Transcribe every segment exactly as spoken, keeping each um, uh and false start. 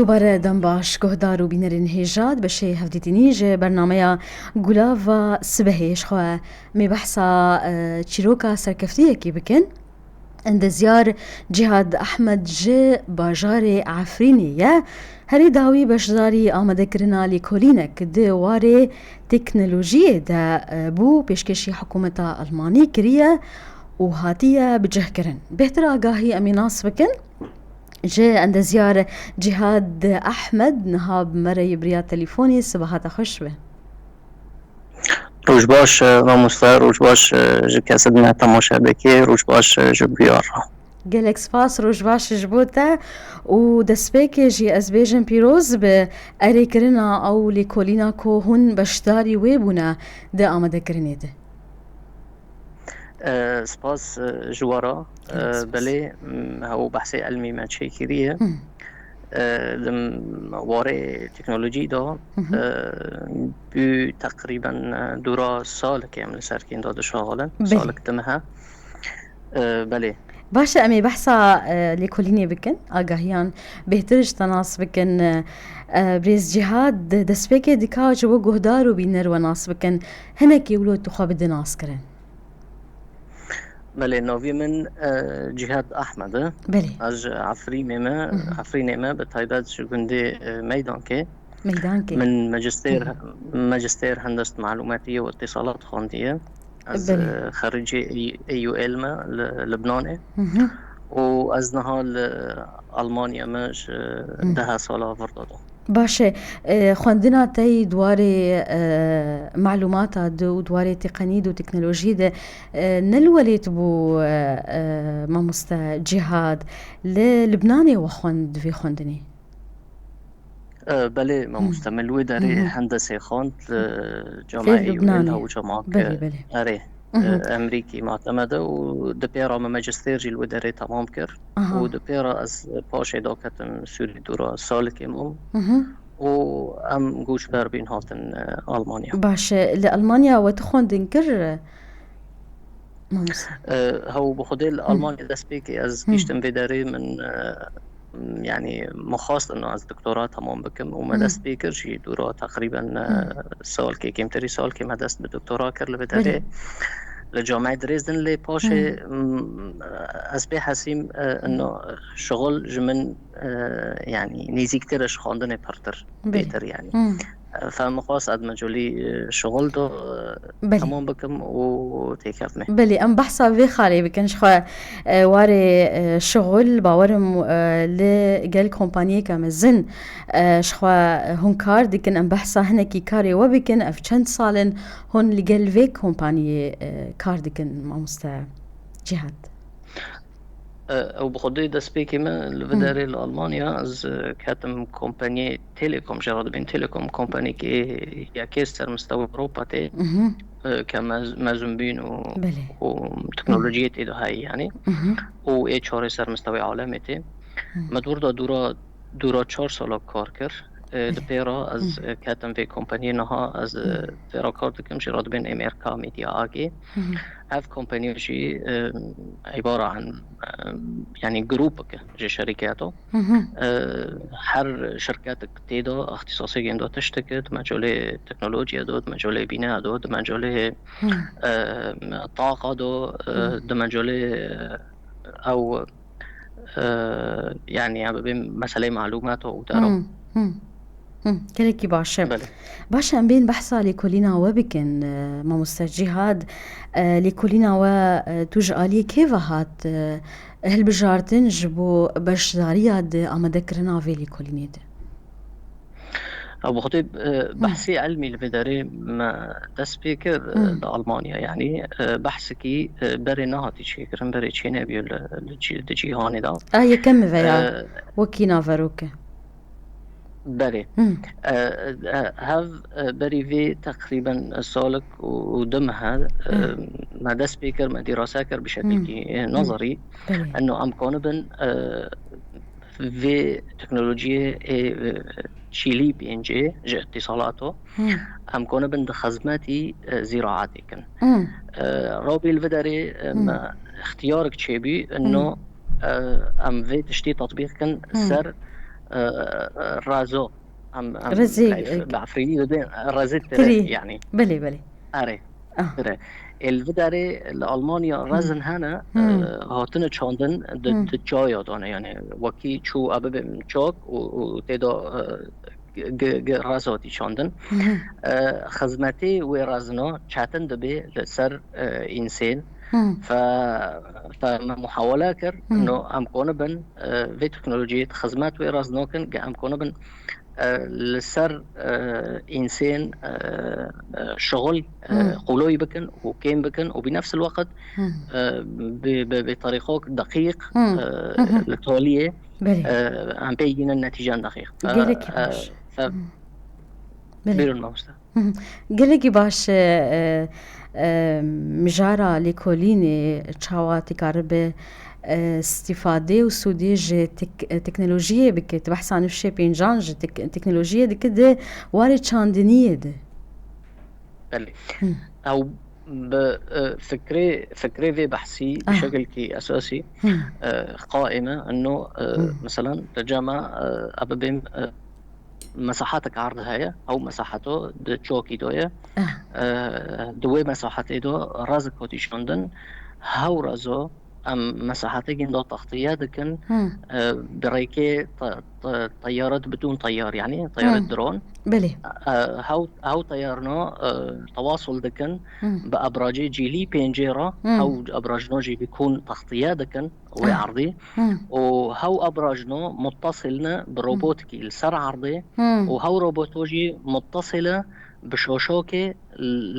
Dubare dem baş, guhdar û bînerên hêja, di beşê hevdîtinî ji bernameya Gulava Sibehê ji xwe me behsa, e, çîroka serkeftiyekî bikin. Endezyar Cîhad Ehmed ji bajarê Efrînê ye. Herî dawî beşdarî amadekirina lêkolînek di warê teknolojiyê de, e, bû, pêşkêşî hikûmeta Almanî kiriye û hatiye bicihkirin. Bêhtir agahî em ê nas bikin. Ji endezyar Cîhad Ehmed niha bi me re yê bi riya telîfonê. Sibeha te xweş be. Roj baş, e, mamoste, roj baş, e, ji kesê din temaşe bike, roj baş, e, ji bûyar re. Gelek spas, roj baş ji bo te û destpêkê jî ez bêjim pîroz bi erêkirina ew lêkolîna ku hûn beşdarî wê bûne di amadekirinê de. E, spas, e, ji we re. E, Gelek spas. Belê, m, ew behsê ilmî me çêkiriye. Hı. E, di warê teknolojî de, Hı hı. e, bû teqrîben, e, dûra salekê em li ser kênda dişaxilin. Belê. Salek dime he. E, belê. Baş e, em ê behsa, e, lêkolînê bikin, agahiyan bêhtir ji te nas bikin. E, e, Birêz Cîhad, destpêkê dika ji bo guhdar û bîner we nas bikin. Hinekî wilo tu xwe bide naskirin. Belê, navê min, e, Cîhad Ehmed e. Belê. Ez ji Efrînê me, Mhm. Efrînê me, bi taybet ji gundê, e, Meydankê. Meydankê. Min magister, Mhm. magister hendest malûmatiyê û îtîsalat xwendiye. Ez, Belê. e, xerîcê A U L me li Libnanê. Mhm. Û ez niha li Almanya me ji Mhm. deha sala vir de. Baş e, e, xwendina te yî di warê, e, malûmata de û di warê teqenî de û teknolojî de, e, ne li welêt bû, e, e, mamoste Cîhad, li Libnanê we xwend vê xwendinê? E, belê, mamoste, Hı. min li wê derê Hı hı. hendesê xwend li Fêr Camiya Lubnanê. Ewêl û Camiya Belê, belê. Erê, Hı hı. e, Emerîkî mateme de û di pê re me majistêr jî li wê derê temam kir. Aha. Û di pê re ez paşê daketim Sûrî dûra salekê mam. Hı hı. Û em goçber bîn hatin, e, Almanya. Baş e, li Almanya we tu xwendin kir, mamoste? E, hew bi Xwedê li Hı. Almanya destpêkê ez Hı. gihiştim vê derê min, e, yanî min xwest ino ez doktora temam bikim û me Hı. dest pê kir jî dûra teqrîben, e, Hı. salkê, kêmtirî salkê me dest bi doktora kir li vê Belê. derê. Li Cameyê Dresden lê paşê, Hı. m, ez pê hesîm, e, ino şixul ji min, e, yanî nêzîktir e ji xwendinê pirtir, Belê. bêtir yanî. Hı. E, fe min xwest ez di mecolî, e, şixul do, e, Belê. temam bikim û têkevimê. Belê, em behsa vê xalê bikin ji xwe, e, warê, e, şixul, bawerim, e, li gel kompaniyeke mezin, e, ji xwe, e, hûn kar dikin, em behsa hinekî karê we bikin, ev çend sal in hûn li gel vê kompaniyê, e, kar dikin, mamoste Cîhad? E, ew bi xwedê destpêkê me li vî Hı. derê li Almanya ez, e, ketim kompaniyê Telekom, jê re dibên Telekom, kompaniyekê yekê ser mistewa Ewropa tê, Mhm. e, ke mez-, mezûnbûn û, Belê. û Hı. teknolojiyê tê de heye yanî. Mhm. Û ê çarê ser mistewê alemê tê. Hı. Me dûr da dûra, dûra çar sala kar kir. E, di Belê. pê re ez, Hı. e, ketim vê kompaniyê niha ez, e, Hı. pê re kar dikim, jê re dibên M R K Media A G. Hı hı. Ev kompaniya jî, e, îbare an, e, yanî grûpek e ji şerîketo. Hı hı. E, her şirketek tê de îxtîsasê gên de tiştek e, di mecolê teknolojiyê de, di mecolê bîneya de, di mecolê, Hı. e, taqa de, e, Hı. di mecolê, e, ew, e, yanî em bibên meseleyê malûmata û dero. Hı, hı. Hı, gelekî baş e. Belê. Baş e, em bên behsa lêkolîna we bikin, e, mamoste Cîhad. E, lêkolîna we, e, tu ji aliyê kê ve hat, e, hilbijartin ji bo beşdariya di amadekirina vê lêkolînê de? Ew bi xwedê, e, Hı. behsê ilmî li vê derê me dest pê kir, e, Hı. li Almanya. Yanî, e, behsekî, e, berê nehatî çêkirin, berê çênebûye li, li cî-, di cîhanê de. A yekem ve ya, E, wekî naveroke. Belê. Hı. E, e, hev, e, berî vê teqrîben salek û, û du meh, e, Hı. me dest pê kir, me dîrase kir bi şekilkî, Hı. e, Hı. nazarî. Belê. Eno em konibin, e, vê teknolojiyê ê, e, çîlî pêncê ji îtîsalato. Hı. Em konibin di xizmetî, e, zîraetê kin. Hı. E, Robî li vê derê, e, Hı. me îxtiyarek çêbû, Hı. eno, e, em vê tiştî tetbîq kin Hı. ser, e, e, rezo. Em, em, Rezê, bi Efr-, e, bi Efrînî dibê rezê tirî, tirî. Yanî. Belê, belê. Erê. Ah. Tirî. Ê, li vê derê li Almanya rezin hene, Hmm. e, hatine çandin di, Hmm. di çaya de ne, yanî wekî çû, e, bibê çak û, û tê de, e, gi-, gi-, gi-, rez hatî çandin. Mhm. E, xizmetê wê rezino çetin dibe li ser, e, însên. Hmm. Fe, fe me muhawele kir, Hmm. no em konibin, e, vê teknolojiyê di xizmet wê rezino kin, ge em konibin, e, li ser, e, însên, e, e, şixul, e, Hmm. qûloyî bikin û kêm bikin û bi nefs el-weqt, Hmm. e, bi, bi, bi terîqok deqîq, Hmm. e, Mhm. li taliyê, Belê. e, em pê yînin netîcan deqîq. Fe, Gelekî e, baş. fe, Hmm. Belê. bêrûn mamoste. Hı hı. Gelekî baş e, e, e, mijara lêkolînê çawa dikaribe, e, îstîfadê û sûdê ji tek-, e, teknolojiyê bike. Tu behsa nifşê pêncan ji tek-, teknolojiyê dike di warê çandiniyê de. Belê. Hı. Ew bi, e, fikrê, fikrê vê behsî bi Ah. şekilkî esasî, Hı. e, qaîm e, eno, e, Hı. meselan, di cema, e, e, bibêm, e, mesahetek erd heye, ew mesaheto di çokî de ye. Ah. E, di wê mesahetê de rezek hotî şandin, hew rezo em mesahetekî de textiye dikin, Hı. e, bi rêkê te-, te-, teyaret bidûn teyar, yanî teyaret Hı. dron. Belê. E, hew, hew teyarno, e, tewasul dikin Hı. bi ebracê cîlî pêncê re, Hı. hew ebracno jî bi kûn textiye dikin wê Ah. erdî. Hı. Û hew ebracno muttasil ne bi Hı. robotkî li ser erdê. Hı. Û hew roboto jî muttasil e bi şoşokê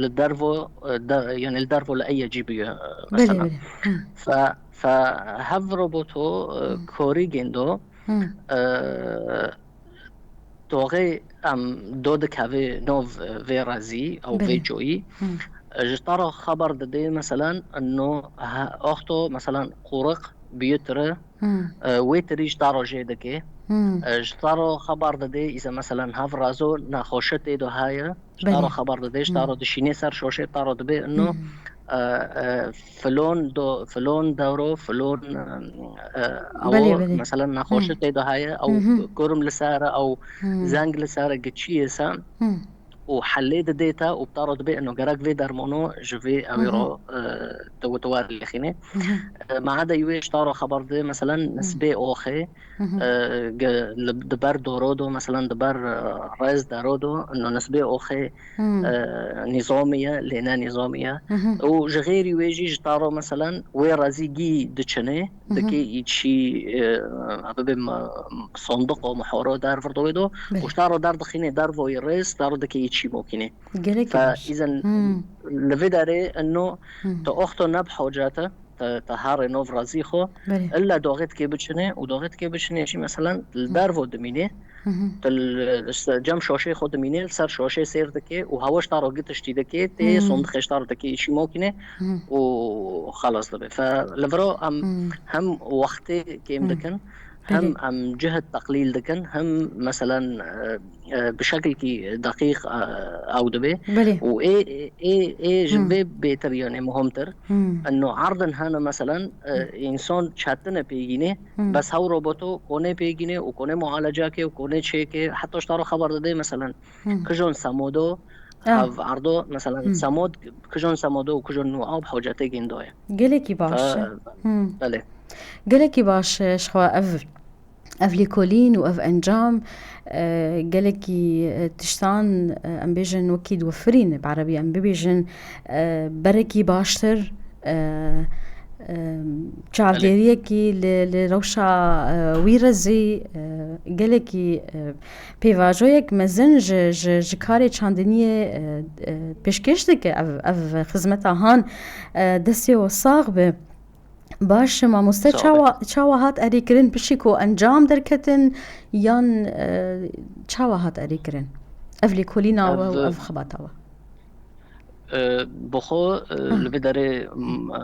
li dervo, e, de, yanî li dervo li eye cî bûye, e, Belê, mesela. belê. Hı. Fe, fe hev roboto, e, Hı. korî gêndo, Hı. e, doxê em do dikeve nov, e, vê rezî ew vê Belê. coyî. Hı. E, ji te re xeber didê, meselen, no, he, oxto, meselen, qûriq bûye tire, Hı. e, wê tirî ji te re jê dike. Hı. E, ji te re xeber didê, îse, meselen, hev rezo nexweşi tê de heye, ji te Belê. re xeber didê, ji te Hı. re dişînê ser şoşê, te re dibê, no, Hı. e, e, filon do, filon dewro, filon, e, e, Belê, ewo, belê. meselen, nexweşi Hı. tê de heye, Hı ew hı. kurm li ser e, ew Hı. zeng li ser e, giçiyê se, Hı. û helê didê te û te re dibê, eno gerek vê dermono ji vê ewê Hı hı. re, e, te, te were lêxînê. Hı hı. E, meadeyî wê ji te re xeber didê, meselen, Hı. nisbê oxê, Hı hı. e, ge-, li, di ber doro do, meselen, di ber, e, rêz dero do, eno nisbê oxê, Hı. e, nîzamî ye, lê ne nîzamî ye. Hı hı. Û ji xêrî wê jî ji te re, meselen, wê rezî gî diçinê, Hı hı. dikê îçî, e, bibê me-, sondiqo, mihoro dervirdo wê do, Belê. û ji te re derdixînê dervoyê rêz, te re dikê îçî mokînê. Gelekî Fe baş. îzen Hı. li vê derê eno Hı. te oxto ne bi hocete, te, te herê nov rezî xwe, Belê. illa doxêtkê biçinê û doxêtkê biçinê jî, meselen, li Hı. dervo dimînê, Hı hı. tu li, li ser cem şoşê xwe dimînê, li ser şoşê sêr dikê û hewa ji te re gitiştî dikê, tê Hı. sondiqê ji te re dikê îçî mokînê Hı. û xelas dibe. Fe li viro em Hı. hem wextê kêm Hı. dikin, Belê. hem em cihd teqlîl dikin, hem, meselen, e, e, bi şekilkî deqîq, e, ew dibe. Belê. Û ê, ê, ê ji Hı. vê bêtir, yanî muhimtir, Hı. eno erdin hene, meselen, e, Hı. însan çetine pêgînê, Hı. bes hew roboto konê pêgînê û konê mualecakê û konê çêkê, heta ji te re xeber didê, meselen, Hı. kijon semodo, Ah. hev erdo, meselen, Hı. semod, kijon semodo û kijon nû ew bi hocetê gîndoye. Gelekî baş. Fe, Hı. belê. Gelekî baş, e, ji xwe ev, ev lêkolîn û ev encam, e, gelekî, e, tiştan, e, em bêjin wekî diwefirîne, bi erebî em bibêjin, e, berekî baştir, e, e, çavdêriyekî li, li rewşa, e, wî rezî, e, gelekî, e, pêvajoyek mezin ji, ji, ji karê çandiniyê, e, e, pêşkêş dike ev, ev xizmeta han, e, destê we sax be. Baş, mamoste, Sağ ol. Çawa, çawa hat erêkirin, piştî ku encam derketin yan, e, çawa hat erêkirin? Ev lêkolîna we û Ev, ev xebata we? e, bi xwe, e, Ah. li vê derê, m, e,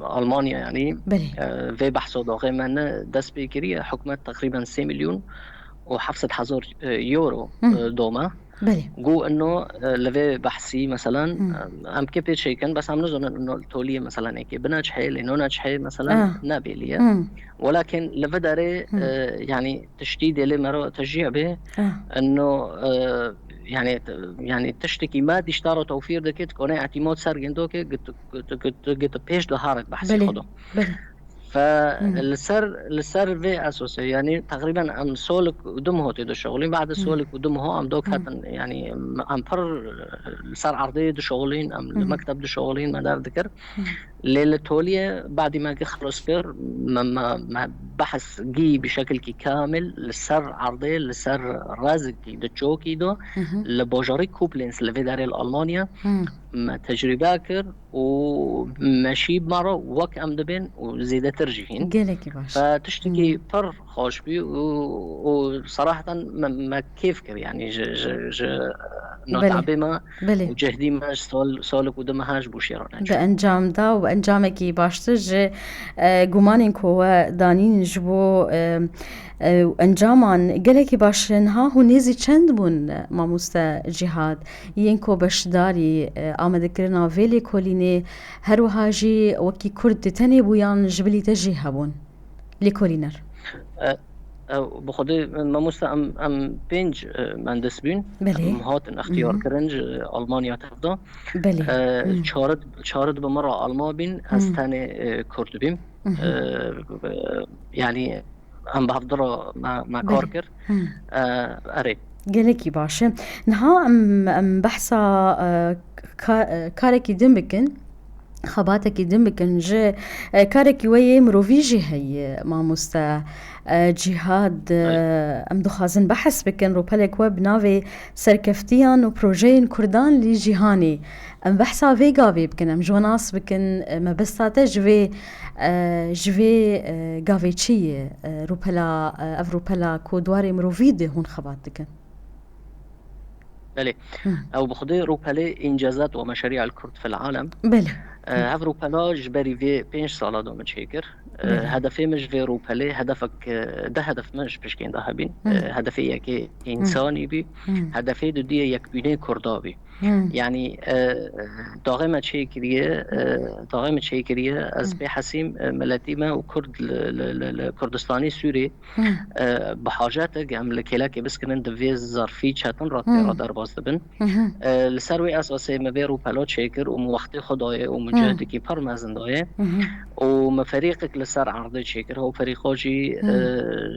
Almanya, yanî, Belê. e, vê behso doxê me ne dest pê kiriye. Hikûmet teqrîben sê milyon û heft sed hezar, e, euro, Hı. e, dome. Belê. Got ino, e, li vê behsî, meselan, em kê pê çêkin, bes em nizonin ino li toliyê, meselan, êkê bine çi heye, lê nona çi heye, meselan, Ah. nebêliye. Hmm. Welakin li vê derê, e, yanî tiştî dê lê me re tejî hebe, Ah. ino, e, yanî, yanî tiştekî me dîşta re tewfîr dike, dikone îtîmad ser gindokê, git, git, git, git pêş de haret behsî Belê. xwe do. Belê. Fe li ser, li ser vê esosê, yanî teqrîben em solik û du miho tê dişixulîn, bade solik û du miho em do ketin, yanî em pir li ser erdê dişixulîn, em li mekteb dişixulîn, me dev dikir. Lê li toliyê badî me gi xilos kir, me, me, me behs gî bi şekilkî kamil li ser erdê, li ser rezikî di çokî do, li bajarî Koblenz, li vê derê li Almanya, me tecrîbe kir û meşî me re wek em dibên û zêdetir jî hîn. Gelekî baş. Fe tiştekî pir xweş bî û, û seraheten me, me kêf kir, yanî ji, ji, ji Belê. notabê me Belê. û cehdî me ji sol, solik û du meha ji bo şêrane Bi encam da û encamekî baştir ji, e, gumanên ku we danîn ji bo, e, e, encaman gelekî baş. Niha hûn nêzî çend bûn, e, mamoste Cîhad, yên ku beşdarî, e, amadekirina vê lêkolînê, her wiha jî wekî Kurd di tenê bû yan ji bilî te jî hebûn lêkolîner? E, e, bi xwedê, mamoste, em, em pênc, e, mendis bûn. Belê. Em hatin extiyar kirin ji Almanya tevda. Belê. E, Hmm. çarid, çarid bi min re Alman bîn, ez Hmm. tenê, e, Kurd bîm. Mhm. E, e, yanî em bi hevdi re me, me kar Belê. kir. Hmm. E, erê. Gelekî baş e. Niha em, em behsa, e, ka-, e, karekî din bikin. Xebatekî din bikin ji, e, karekî we yê mirovî jî heye, mamoste, e, Cîhad, e, Evet. em dixwazin behs bikin, rûpelek we bi navê serkeftiyan û projeyên Kurdan li cîhanê. Em behsa vê gavê bikin, em ji we nas bikin, e, mebesta te ji vê, e, ji vê, e, gavê çi ye, e, rûpela, e, ev rûpela ku di warê mirovî de hûn xebat dikin? Belê. Hı. Ew bi xwedê rûpelê Încazat ve Meşari'el Kurd fil Alem. Belê. E, ev rûpela ji berî vê pênc sala de min çêkir. E, Belê. Hedefê min ji vê rûpelê, hedefek, e, du hedef min ji pişkên de hebîn. Hı. E, hedefê yekê însanî bî, Hı. hedefê dudiyê yekbûnê Kurda bî. Hı. Yanî, e, daxê me çêkiriye, e, daxê me çêkiriye, ez Hı. pê hesîm, e, miletî me û Kurd li, li, li, li Kurdistanê Sûrê, Hı. e, bi hacet e, em li kêlekê biskinin di vê zarfî çetin re Hı. tê re derbas dibin. Hı hı. E, li ser wê esasê me vê rûpela çêkir û min wextê xwe daye û min Hı. cehdekî pir mezin daye. Hı hı. Û me ferîqek li ser erdê çêkir. Hew ferîqa jî, Hı.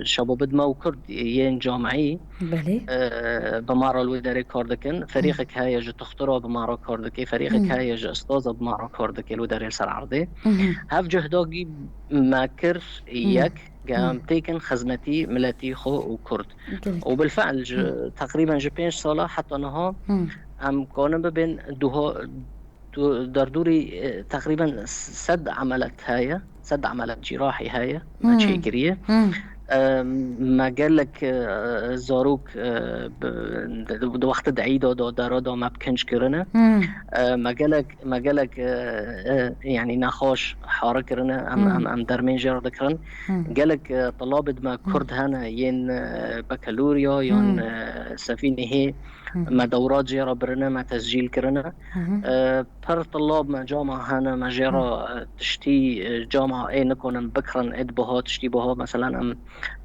e, şebabid me û Kurd yên camî, Belê. e, bi me re li wê derê kar dikin. Ferîqek heye ji tuxtira bi me re kar dike. Ferîqek Hı. heye ji ustaza bi me re kar dike li wê derê li ser erdê. Hı hı. Hev cihda gî me kir Hı. yek, ke Hı. em têkin xizmetî miletî xwe û Kurd. Gelek. Û bilfe'l ji, Hı. teqrîben ji pênc sala heta niha Hı. em kanin bibên duha, du-, derdûrî, e, teqrîben sed emelet heye, sed emelet cîrahî heye, me Hmm. çêkiriye. Hmm. E, me gelek, e, zarok, e, bi, di, di, di wextê di îda de, dera de me bi kinc kirine. Hmm. E, me gelek, me gelek, e, e, yanî nexweş hare kirine, em, Hmm. em, em dermên jê re dikirin. Hmm. Gelek, e, tilabê di me Kurd hene, yên, e, bekeloriya, yan, Hmm. e, sevînehê, Hmm. me dewra jê re birine, me tescîl kirine. Mhm. E, pir tilab me cama hene, me jê re, e, tiştî, e, cama ê nikonin bikirin, ê dibiha tiştî biha, meselan, em,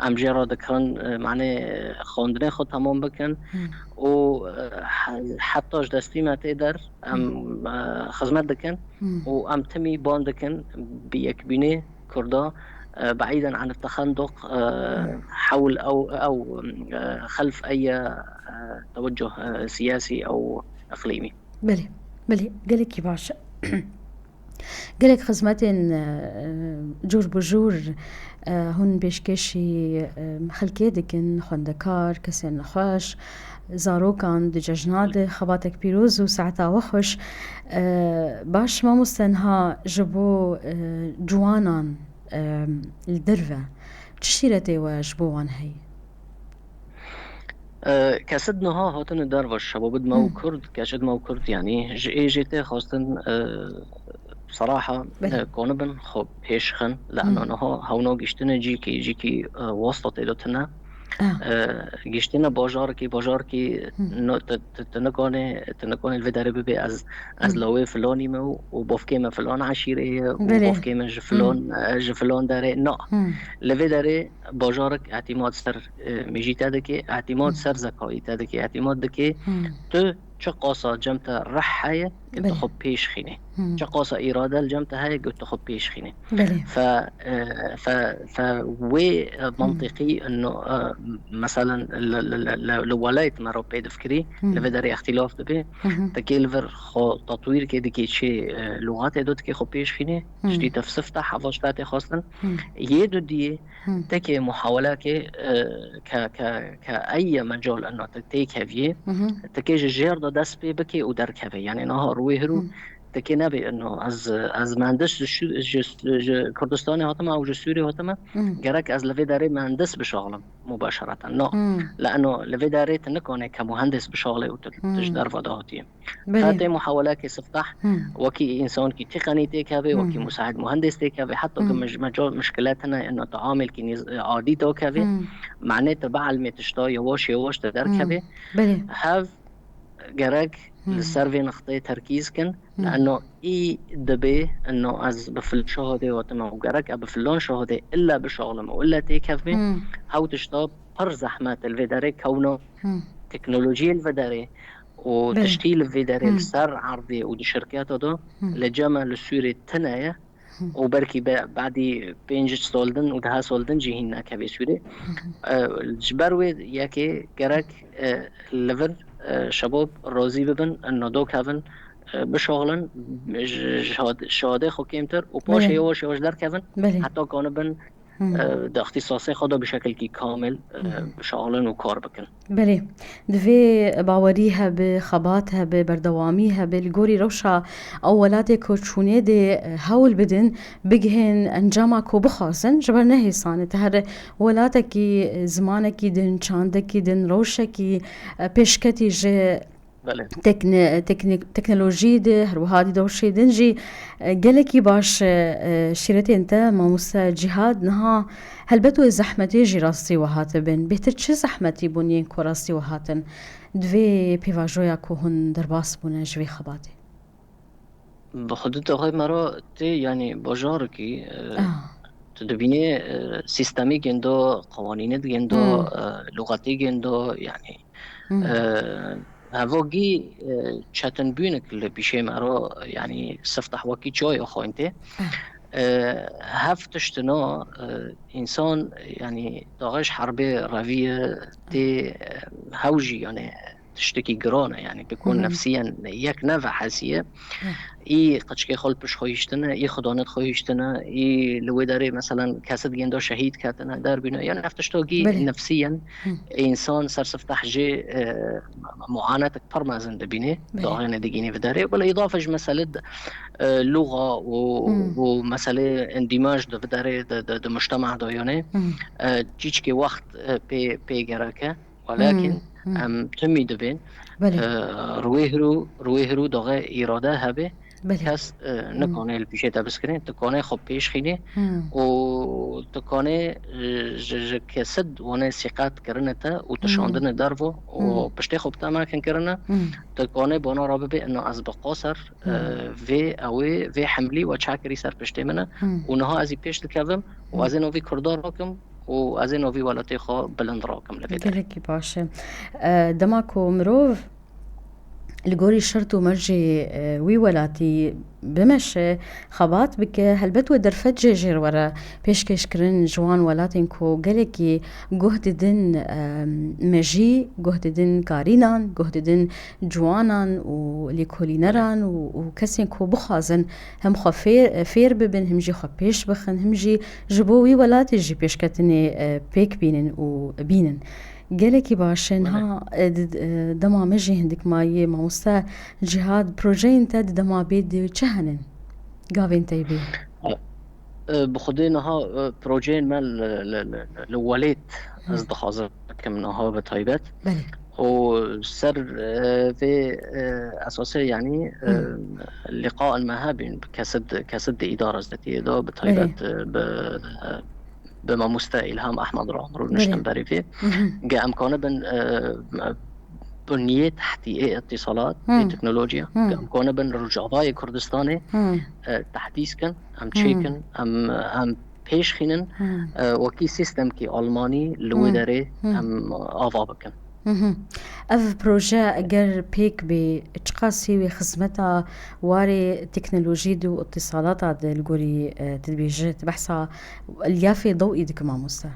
em jê re dikirin, e, manê, e, xwendinê xwe temam bikin. Hmm. Û, e, he-, heta ji destî me tê der, em, e, xizmet dikin Hmm. û em timî ban dikin bi yekbînê Kurda, e, بعيداً عن التخندق, e, Hmm. حول أو، أو، e, خلف أي, e, توجه, e, سياسي أو إقليمي. Belê, belê, gelekî baş e. Gelek xizmetên, e, cûr bi cûr, e, hûn pêşkêşî, e, xelkê dikin, xwendekar, kesên nexweş, zarokan di cejna de xebatek pîroz û saeta we xweş. E, baş mamoste, niha ji bo, e, ciwanan, e, li derve çi şîretê we ji bo wan heye? E, kesed niha hatine derve, şebabid me û Hmm. Kurd, kesed me û Kurd, yanî ji ê jê tê xwestin, e, seraha, Belê. e, konibin xwe pêş xin, li Hmm. ena niha hewna giştine cîkî, cîkî, e, wasta tê de tune. Ah. E, giştine bajarekî, bajarekî Hmm. no, tu, tu, tu nikanê, tu nikanê li vê derê bibê ez, ez Hmm. lawê filanî me û, û bavkê me filan eşîrê ye û Belê. bavkê me ji Hmm. filan, e, ji filan derê. Na. Hmm. Li vê derê bajarek îtîmad ser, e, mijî te dike, îtîmad Hmm. ser zekayî te dike, îtîmad dike Hmm. tu çi qasa cem te rih heye, ku tu Belê. xwe pêş xînî. Hmm. Çi qasa îrade li cem te heye, ku tu xwe pêş xînî. Belê. Fe, e, fe, fe wê, e, Hmm. mantiqî, ino, e, meselen, li, li, li, li, li welayet me re pê difikirî, Hmm. li vê derê îxtîlaf dibe. Hı hı. Tekê li vir xwe tatwîrkê dikê çê, e, lûxatê do dikê xwe pêş xînê, Hmm. tiştî te siftah hevaşta tê xwestin. Hmm. Yê dudiyê Hmm. Tekê muhawelakê, e, ke, ke, ke eye mecal eno te têkeviyê, Mhm. tekê ji jêr de dest pê bikê û derkeve. Yani niha rûyê hirû Hmm. tekê nebê eno ez, ez mendis ji, ji, ji Kurdistanê hatime û ji Sûrê hatime, Hmm. gerek ez li vê derê mendis bişaxlim mubaşereten. No. Hmm. Li eno li vê derê tu nikanê ke muhendis bişaxlê û tu, tu ji Hmm. derva de hatiye. Belê. Xetê muhawelekê siftah, Hmm. wekî însankî tîqenî têkevê, Hmm. wekî musaid muhendis têkevê, heta ku Hmm. mij-, meco-, mişkilet hene, eno tu amêlkî nîz-, adî têkevê, Hmm. manê tu bielmê tişta, yewaş yewaş tu derkevê. Hmm. Belê. Hev gerek Hmm. li ser vê nixtê terkîz kin, Hmm. leno î dibê, eno ez bi fil şahadê hatime û gerek e bi filan şahadê illa bişaxlim û illa têkevê, Hmm. hew tişta pir zehmet li vê derê kewna Hmm. teknolojiyê li vê derê û Belê. tiştî li vê derê Hmm. li ser erdê û di şirketa de Hmm. li cem me li Sûrê tune ye Hmm. û belkî be-, badî pênc sal din û deha sal din jî hîn nekeve Sûrê. Hmm. E, ji ber wê yekê gerek, e, li vir, e, şebab razî bibin, e, nado kevin, e, bişaxilin, ji, ji had-, şahadê xwe kêmtir û paşê Belê. yewaş yewaş derkevin, Belê. heta kanibin Hmm. e, di îxtîsasê xwe de bi şekilkî kamil, e, Hmm. bişaxilin û kar bikin. Belê. Divê bawerî hebe, xebat hebe, berdewamî hebe. Li gorî rewşa ew welatê ku çûnê dê, e, hewl bidin, bigihên encama ku bixwazin, ji ber ne hêsan e. Te her welatekî, e, zimanekî din, çandekî din, rewşekî, e, pêşketî ji Belê. Tekne-, teknik-, teknolojî de, her wiha di dewşê din jî, e, gelekî baş, e, e, şîretên te, mamoste Cîhad, niha helbet wê zehmetê jî rastî wiha tibin. Bêhtir çi zehmetî bûn yên ku rastî wiha tin? Di vê pêvajoya ku hûn derbas bûne ji vê xebatê? Bi xwe di daxê me re tê, yanî bajarekî, e, Ah. tu dibînî, e, sîstemî gêndo, qewanînê digêndo, Hmm. e, lûxetî gêndo, yanî Hmm. E, hevogî, e, çetinbûnek li pîşê me ro, yanî siftah wekî çayo xwîn tê. Eh. E, hev tiştino, e, însan, yanî daxê ji herbê reviye tê, e, hew jî, yanî tiştekî giran e, yanî bikun Hı hı. nefsiyen yek neve hesiye. Hı. Î qeçkê xwe li pişt xwe hiştine, î xudanê xwe hiştine, î li wê derê meselen kesit gêndo şehîd ketine, derbîne. Yani ev tiştokî Belê. nefsiyen Hı. însan sersifteh jê, e, muanetek pir mezin dibîne, Belê. daxêne digîne vê derê. Wele îdafe ji mesele de, e, luxa û, Hı. û mesele endîmaj de vê derê de, de, de mujtema de yani, Hı. e, çîçkê wext, e, pê, pê gereke. Welakin Hmm, hmm. em timî dibên, Belê. e, rûyê hirû, rûyê hirû daxê îrade hebe, Belê. kes, e, Hmm. nikane li pîşê te biskirin, tu kanê xwe pêş xînî Hmm. û tu kanê, e, ji, ji kesid wane sîqet kirine te û tu Hmm. şandine dervo û Hmm. piştê xwe bi te mekin kirine, Hmm. tu kanê bona re bibê, ina ez bi qoser, e, Hmm. vê, ew ê, vê hemlî we çekirî ser piştê min e Hmm. û niha ez ê pêş dikevim û Hmm. ez ê novî Kurda rakim û ez ê novî welatê xwe bilind rakim li vê derê. Gelekî baş e. E, dema ku mirov li gorî şert û mercê, e, wî welatî bimeşe, xebat bike, helbet wê derfet jê jêr were pêşkêşkirin ji wan welatên ku gelekî guh didin, e, mejî, guh didin karînan, guh didin ciwanan û lêkolîneran û, û kesên ku bixwazin hem xwe fê-, fêr bibin, hem jî xwe pêş bixin, hem jî ji bo wî welatê jî pêşketinê, e, pêk bînin û bînin. Gelekî baş e. Belê. Niha, e, di, e, dema me jî hindik maye, mamoste Cîhad, projeyên te di dema bê de çi henin? Gavên te yê bê? E, bi xwedê niha, e, projeyên me li, li, li, li welêt Hı. ez dixwazim bikim niha bi taybet. Belê. Û ser, e, vê, e, esasê, yanî, e, Hı. liqaên me hebîn, kesid, kesid di îdara zetiyê de, bi Belê. taybet, e, bi, e, bi mamoste Îlham Ehmed re rûniştin Belê. berî vê. Mhm. Ge em kanibin, e, bunyê tehtî ê îtîsalat, Hmm. ê teknolojiya, Hmm. ge em kanibin Rojavayê Kurdistanê, Hmm. e, tehdîs kin, em Hmm. çêkin, em, em pêş xînin, Hmm. e, wekî sîstemkî Almanî li wê Hmm. derê Hmm. em ava bikin. Mhm. Ev proje eger pêk bê, çiqasî wê xizmeta warê teknolojî de û îtîsalata de li gorî, e, tu dibêjit, behsa elyafê dewî dike mamoste?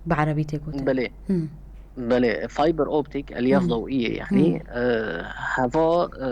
Bi erebî tê gotin. Belê. Hmm. Belê, fiber optic, elyaf Hmm. dewî ye, yanî, Hmm. e, heva, e,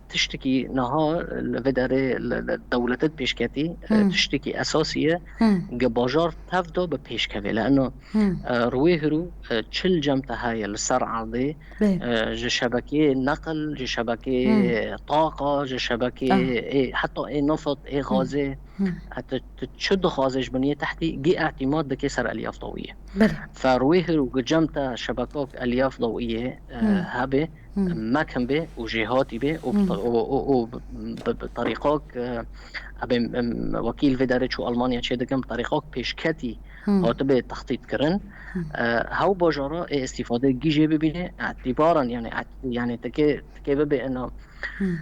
tiştekî niha li vê derê li, li dewletê pêşketî, e, Hmm. tiştekî esasî ye, Hmm. ge bajar tev de bi pêşkevê. Leno Hmm. E, rûyê hûrû, e, çil cem te heye li ser erdê, Bê. e, ji şebekeyê neqil, ji şebekeyê Hmm. taqa, ji şebekeyê Ah. ê, heta ê nefit, ê Hmm. gazê, Hmm. e, tu, tu çi dixwazê ji biniyê tehtî, gî îtîmat dike ser elyaf dewiyê. Belê. Fe rûyê hûrû gi cem te şebekok elyaf dewiyê, e, Hmm. hebe, Hmm. mekin bê û jêhatî bê û bi Hmm. te-, û, û, û bi, bi, bi terîqok, e, ebê, em, wekî li vê derê çû Almanya çê dikim, bi terîqok pêşketî Hmm. hatibê textît kirin. Hmm. E, hew bajara ê îstîfade gî jê bibîne, îtîbaran, yanî, ît-, yanî, tikê, tikê bibe eno, Hmm.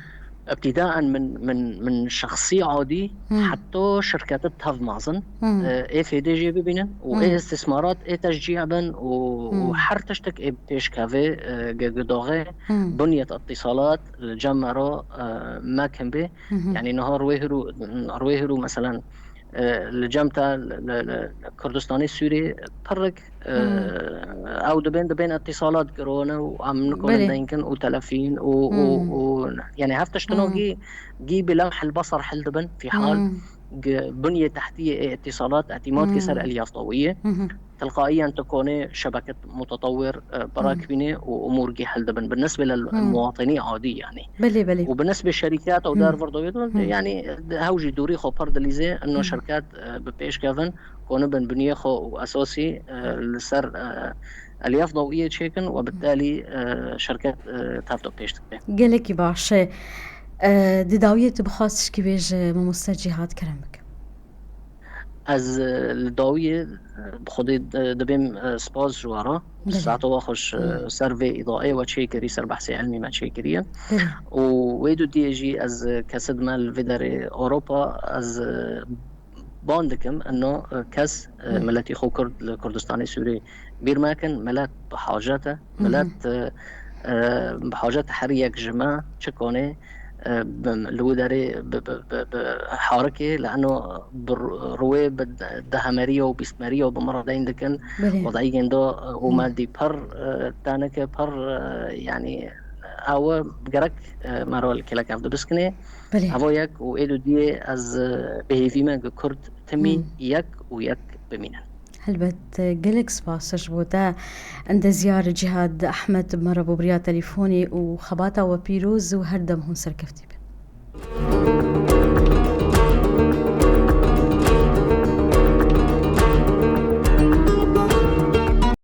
îbtîdaen min, min, min şexsî adî Hmm. heta şirketê tev mezin, Hmm. e, ê fêdê jê bibînin û ê Hmm. îstîsmarat ê teşcî bin û, û Hmm. her tiştek ê pêşkevê, e, ge-, ge daxê Hmm. bunyet îtîsalat li cem me re, e, mekin bê. Mhm. Yanî niha rûyê hûrû, rûyê hûrû, meselen, e, li cem te li, li, li Kurdistanê Sûrî pirrik, e, Hmm. ew dibên, dibên îtîsalat girone û em nikonin Belê. denkin û telefîn û, û, Hmm. û, yanî, hev tiştino Hmm. gî, gî bi lemhil basar hil dibin, fî hal Hmm. gi bunyê tehtiyê ê îtîsalat îtîmat ki ser Hmm. elyaf dewiyê. Mhm. Tilqaiyen tu konê şebeket mutetewir, e, Hmm. birakbînê û umûr gî hil dibin. Bi nisbê lil Hmm. muwatinî adî, yanî. Belê, belê. Û bi nisbê şerîket ew Hmm. der vir dewê de, Hmm. yanî, hew jî dûrî xwe pir dilîzê, ino Hmm. şirket, e, bi pêş kevin, konibin biniyê xwe û esasî, e, li ser, e, elyaf dewiyê çêkin û bitelî, e, şirket, e, tev de pêş dike. Gelekî baş e. E, di dawiyê tu bixwaz tişkî bêje, mamoste Cîhad, kerem bike. Ez, e, li dawiyê, e, bi Xwedê, e, dibêm, e, spas ji we re. Belê. Saeta we xweş, e, Hmm. ser vê îdaeyê we çêkirî, ser behsê ilmî me çêkiriye. Belê. Û wê dûdiyê jî ez, e, kesê dime li vê derê Ewropa, ez, e, ban dikim, ino, e, kes, e, Hmm. miletî xwe Kurd li Kurdistanê Sûrî bîr mekin, milet bi hacet e. Mhm. Milet, e, e, bi hacet e her yek ji me çi konê, e, bi, li wî derê bi, bi, bi, bi harikê, li eno bi ru-, rûyê bi de-, dehemeriya û bîstmeriya bi min re deyn dikin. Belê. Û dayîgên do, e, û Hmm. me dî pir, e, tenike pir, e, yanî, ew e gerek, e, me re li kêlek ev dibiskinê. Belê. Evo yek û ê dûdiyê ez, e, bi hêvî me ku Kurd timî Hmm. yek û yek bimînin. Helbet, e, gelek spas ji bo te. Endezyar Cîhad Ehmed, me re bo biriya telefûnê û xebata we pîroz û her dem hûn serkeftî bin.